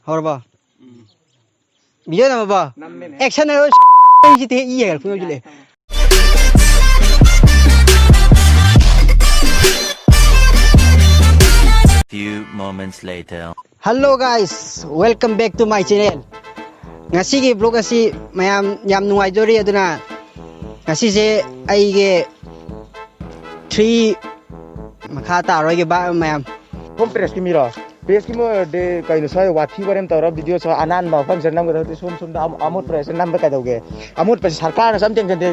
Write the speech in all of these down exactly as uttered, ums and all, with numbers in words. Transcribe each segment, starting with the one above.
ꯍꯧꯔꯕꯣ? Video ꯅꯝꯃꯕꯣ? ꯅꯝꯃꯦꯅꯦ꯫ Action ꯍꯥꯏꯔꯣ꯫ ꯁꯤꯗꯤ E ꯍꯥꯏꯒꯠꯂꯛꯄ ꯍꯧꯖꯤꯛ ꯂꯩ꯫ Few moments later. Hello guys, welcome back to my channel. ꯉꯁꯤꯒꯤ ꯕ꯭ꯂꯣꯒ ꯑꯁꯤ ꯃꯌꯥꯝ ꯌꯥꯝ ꯅꯨꯡꯉꯥꯏꯗꯣꯔꯤ꯫ ꯑꯗꯨꯅ ꯉꯁꯤꯁꯦ ꯑꯩꯒꯤ ꯊ꯭ꯔꯤ ꯃꯈꯥ ꯇꯥꯔꯣꯏꯒꯦ ꯕꯥ ꯃꯌꯥꯝ꯫ ꯁꯣꯝ ꯄ꯭ꯔꯦꯁꯀꯤ ꯃꯤꯔꯣ? ꯄ꯭ꯔꯦꯁꯀꯤ ꯃꯤ ꯑꯣꯏꯔꯗꯤ ꯀꯩꯅꯣ ꯁ꯭ꯋꯥꯏ ꯋꯥꯊꯤ ꯋꯥꯔꯦꯝ ꯇꯧꯔ ꯚꯤꯗꯤꯑꯣ ꯁꯣ ꯑꯅꯥꯟꯕ ꯃꯐꯝꯁꯤꯗ ꯅꯝꯒꯗꯕꯗꯤ ꯁꯣꯝ ꯁꯣꯝꯗ ꯑꯃꯣꯠ-, ꯑꯃꯣꯠꯄ ꯄ꯭ꯔꯦꯁꯁꯤꯗ ꯅꯝꯕ ꯀꯩꯗꯧꯒꯦ? ꯑꯃꯣꯠꯄꯁꯤ ꯁꯔꯀꯥꯔꯅ ꯁꯨꯝ ꯊꯦꯡꯖꯟꯗꯦ꯫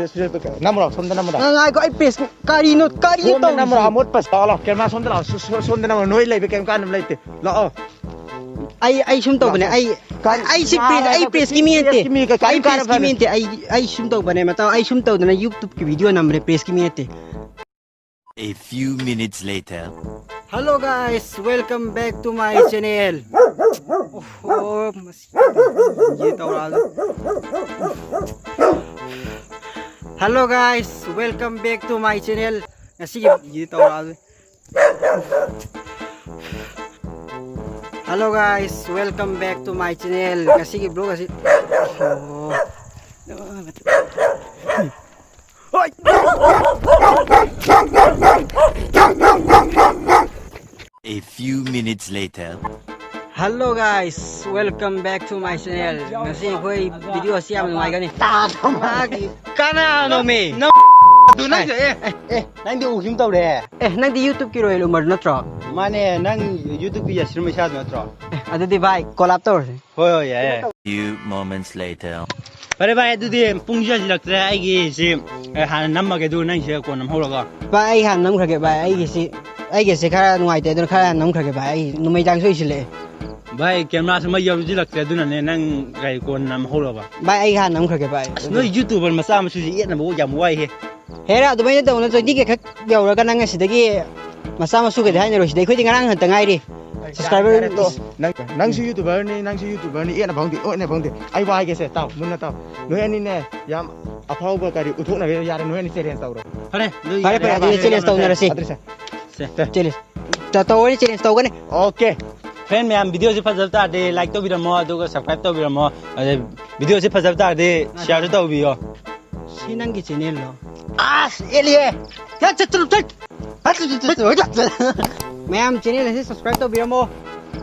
ꯅꯝꯃꯨꯔꯣ, ꯁꯣꯝꯗ ꯅꯝꯃꯨꯔꯣ꯫ ꯉꯥꯏꯈꯣ, ꯑꯩ ꯄ꯭ꯔꯦꯁ ꯀꯔꯤꯅꯣ, ꯀꯔꯤꯅꯣ ꯁꯣꯝꯗ ꯅꯝꯃꯨꯔꯣ, ꯇꯧꯔꯤꯁꯦ? ꯑꯃꯣꯠꯄꯁꯤ ꯇꯧꯔꯣ, ꯀꯦꯃꯦꯔꯥ ꯁꯣꯝꯗ ꯂꯥꯛꯑꯣ, ꯁꯣ-, ꯁꯣ-, ꯁꯣꯝꯗ ꯅꯝꯃꯨꯔꯣ, ꯅꯣꯏ ꯂꯩꯕ ꯀꯩꯝ ꯀꯥꯟꯅꯕ ꯂꯩꯇꯦ꯫ ꯂꯥꯛꯑꯣ꯫ ꯑꯩ, ꯑꯩ ꯁꯨꯝ ꯇꯧꯕꯅꯦ꯫ ꯂꯥꯛꯑꯣ꯫ ꯑꯩ, ꯀꯔꯤ ꯑꯩ ꯁꯤ ꯄ꯭ꯔꯦꯁ, ꯑꯩ ꯄ꯭ꯔꯦꯁꯀꯤ ꯃꯤ ꯅꯠꯇꯦ꯫ ꯄ꯭ꯔꯦꯁꯀꯤ ꯃꯤ ꯀ-, ꯀꯔꯤ ꯑꯩ ꯄ꯭ꯔꯦꯁꯀꯤ ꯀꯥꯟꯅꯕ? ꯃꯤ ꯅꯠꯇꯦ꯫ ꯑꯩ, ꯑꯩ ꯁꯨꯝ ꯇꯧꯕꯅꯦ, ꯃꯇꯥꯎ꯫ ꯑꯩ ꯁꯨꯝ ꯇꯧꯗꯅ YouTube-ꯀꯤ ꯚꯤꯗꯤꯑꯣ ꯅꯝꯕꯅꯦ, ꯄ꯭ꯔꯦꯁꯀꯤ ꯃꯤ ꯅꯠꯇꯦ꯫ A few minutes later. Hello guys, welcome back to my channel. ꯑꯣꯍꯣ, ꯃꯁꯤ ꯌꯦ ꯇꯧꯔꯛꯑꯒ꯫ Hello guys, welcome back to my channel. ꯉꯁꯤꯒꯤ ꯌꯦ ꯇꯧꯔꯛꯑꯒ꯫ Hello guys, welcome back to my channel. ꯉꯁꯤꯒꯤ ꯕ꯭ꯂꯣꯒ ꯑꯁꯤ, ꯑꯣ꯫ ꯍꯣꯏ꯫ A few minutes later. Hello guys, welcome back to my channel. ꯉꯁꯤ ꯑꯩꯈꯣꯏ ꯚꯤꯗꯤꯑꯣ ꯑꯁꯤ ꯌꯥꯝ ꯅꯨꯡꯉꯥꯏꯒꯅꯤ꯫ ꯃꯥꯒꯤ ꯀꯅꯥꯅꯣꯃꯤ? ꯅꯪ ꯑꯗꯨ ꯅꯪꯁꯦ, ꯑꯦ꯫ ꯑꯦ, ꯅꯪꯗꯤ ꯎꯈꯤꯒꯨꯝ ꯇꯧꯔꯦ꯫ ꯑꯦ, ꯅꯪꯗꯤ YouTube-ꯀꯤ ꯔꯣꯌꯦꯜ ꯎꯃꯔ ꯅꯠꯇ꯭ꯔꯣ? ꯃꯥꯅꯦ, ꯅꯪ YouTube-ꯀꯤ ꯌꯥꯁꯤꯔ ꯃꯩꯁꯥꯗꯨ ꯅꯠꯇ꯭ꯔꯣ? ꯑꯦ, ꯑꯗꯨꯗꯤ ꯚꯥꯏ, ꯀꯣꯂꯥꯞ ꯇꯧꯔꯁꯦ꯫ ꯍꯣꯏ, ꯍꯣꯏ, ꯌꯥꯏ, ꯌꯥꯏ꯫ Few moments later. ꯐꯔꯦ ꯚꯥꯏ, ꯑꯗꯨꯗꯤ ꯄꯨꯡꯁꯨ ꯌꯥꯁꯤꯜꯂꯛꯇ꯭ꯔꯦ꯫ ꯑꯩꯒꯤꯁꯤ, ꯑꯦ, ꯍꯥꯟꯅ ꯅꯝꯃꯒꯦ, ꯑꯗꯨꯒ ꯅꯪꯁꯦ ꯀꯣꯟꯅ ꯅꯝꯍꯧꯔꯒ꯫ ꯚꯥꯏ, ꯑꯩ ꯍꯥꯟꯅ ꯅꯝꯈ꯭ꯔꯒꯦ ꯚꯥꯏ꯫ ꯑꯩꯒꯤꯁꯤ, ꯑꯩꯒꯤꯁꯦ ꯈꯔ ꯅꯨꯡꯉꯥꯏꯇꯦ, ꯑꯗꯨꯅ ꯈꯔ ꯍꯥꯟꯅ ꯅꯝꯈ꯭ꯔꯒꯦ ꯚꯥꯏ꯫ ꯑꯩ ꯅꯨꯃꯤꯗꯥꯡꯁꯨ ꯑꯣꯏꯁꯤꯜꯂꯛꯑꯦ꯫ ꯚꯥꯏ, ꯀꯦꯃꯦꯔꯥꯁꯨ ꯃꯩ ꯌꯥꯎꯁꯤꯜꯂꯛꯇ꯭ꯔꯦ, ꯑꯗꯨꯅꯅꯦ ꯅꯪ ꯀꯔꯤ ꯀꯣꯟꯅ ꯅꯝꯍꯧꯔꯕ? ꯚꯥꯏ, ꯑꯩ ꯍꯥꯟꯅ ꯅꯝꯈ꯭ꯔꯒꯦ ꯚꯥꯏ꯫ ꯑꯁ, ꯅꯣꯏ YouTuber ꯃꯆꯥ ꯃꯁꯨꯁꯤ ꯌꯦꯠꯅꯕ ꯌꯥꯝ ꯋꯥꯏꯍꯦ꯫ ꯍꯦꯔꯥ, ꯑꯗꯨꯃꯥꯏꯅ ꯇꯧꯅꯨ꯫ Twenty K ꯈꯛ ꯌꯧꯔꯒ ꯅꯪ ꯑꯁꯤꯗꯒꯤ ꯃꯆꯥ ꯃꯁꯨꯒꯗꯤ ꯍꯥꯏꯅꯔꯣꯏ ꯁꯤꯗ꯫ ꯑꯩꯈꯣꯏꯗꯤ ꯉꯔꯥꯡ ꯈꯛꯇ ꯉꯥꯏꯔꯤ꯫ Subscriber ꯌꯥꯔꯦ, ꯇꯣ꯫ ꯅꯪ, ꯅꯪꯁꯨ YouTuber-ꯅꯤ, ꯅꯪꯁꯨ YouTuber-ꯅꯤ, ꯌꯦꯠꯅ ꯐꯪꯗꯦ, ꯑꯣꯠꯅ ꯐꯪꯗꯦ꯫ ꯑꯩ ꯋꯥ ꯍꯥꯏꯒꯦꯁꯦ, ꯇꯥꯎ, ꯃꯨꯟꯅ ꯇꯥꯎ꯫ ꯅꯣꯏ ꯑꯅꯤꯅꯦ, ꯌꯥꯝ ꯑꯐꯥꯎꯕ ꯀꯔꯤ ꯎꯠꯊꯣꯛꯅꯒꯦ, ꯌꯥꯔꯦ, ꯅꯣꯏ ꯑꯅꯤ challenge ꯇꯧꯔꯣ꯫ ꯐꯔꯦ, ꯑꯗꯨ ꯐꯔꯦ, ꯌꯥꯔꯦ, ꯐꯔꯦ, ꯑꯗꯨꯗꯤ ꯌꯥꯔꯦ, challenge ꯌꯥꯔꯦ, ꯇꯧꯅꯔꯁꯤ꯫ ꯑꯗꯨꯗꯤ ꯁꯦ꯫ ꯁꯦ꯫ Challenge꯫ ꯇ-, ꯇꯧꯔꯅꯤ, challenge ꯇꯧꯒꯅꯤ꯫ Okay꯫ Friend ꯃꯌꯥꯝ, video ꯁꯤ ꯐꯖꯕ ꯇꯥꯔꯗꯤ like ꯇꯧꯕꯤꯔꯝꯃꯣ, ꯑꯗꯨꯒ subscribe ꯇꯧꯕꯤꯔꯝꯃꯣ꯫ ꯑꯗꯩ video ꯁꯤ ꯐꯖꯕ ꯇꯥꯔꯗꯤ share ꯁꯨ ꯇꯧꯕꯤꯌꯣ꯫ ꯁꯤ ꯅꯪꯒꯤ channel ꯂꯣ? ꯑꯁ, ꯑꯦꯂꯤꯌꯦ! ꯆꯠ, ꯆꯠ, ꯆꯠ, ꯆꯠ! ꯃꯌꯥꯝ channel ꯑꯁꯤ subscribe ꯇꯧꯕꯤꯔꯝꯃꯣ,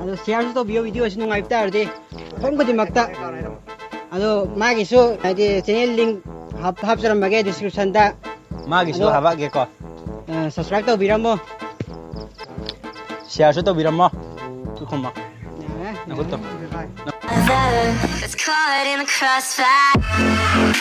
ꯑꯗꯣ share ꯁꯨ ꯇꯧꯕꯤꯌꯣ video ꯑꯁꯤ ꯅꯨꯡꯉꯥꯏꯕ ꯇꯥꯔꯗꯤ ꯃꯐꯝ ꯈꯨꯗꯤꯡꯃꯛꯇ꯫ ꯑꯗꯣ ꯃꯥꯒꯤꯁꯨ ꯍꯥꯏꯗꯤ channel link ꯍꯥꯞ-, ꯍꯥꯞꯆꯔꯝꯃꯒꯦ description ꯗ꯫ ꯃꯥꯒꯤꯁꯨ ꯑꯗꯣ ꯍꯥꯄꯛꯑꯒꯦꯀꯣ꯫ ꯑ, subscribe ꯇꯧꯕꯤꯔꯝꯃꯣ꯫ Share ꯁꯨ ꯇꯧꯕꯤꯔꯝꯃꯣ꯫ ꯈꯨꯈꯨꯝꯃꯣ꯫ ꯌꯥꯔꯦ, ꯅꯈꯨꯠꯇꯣ꯫ ꯌꯥꯔꯦ꯫ Let's caught in the crossfire.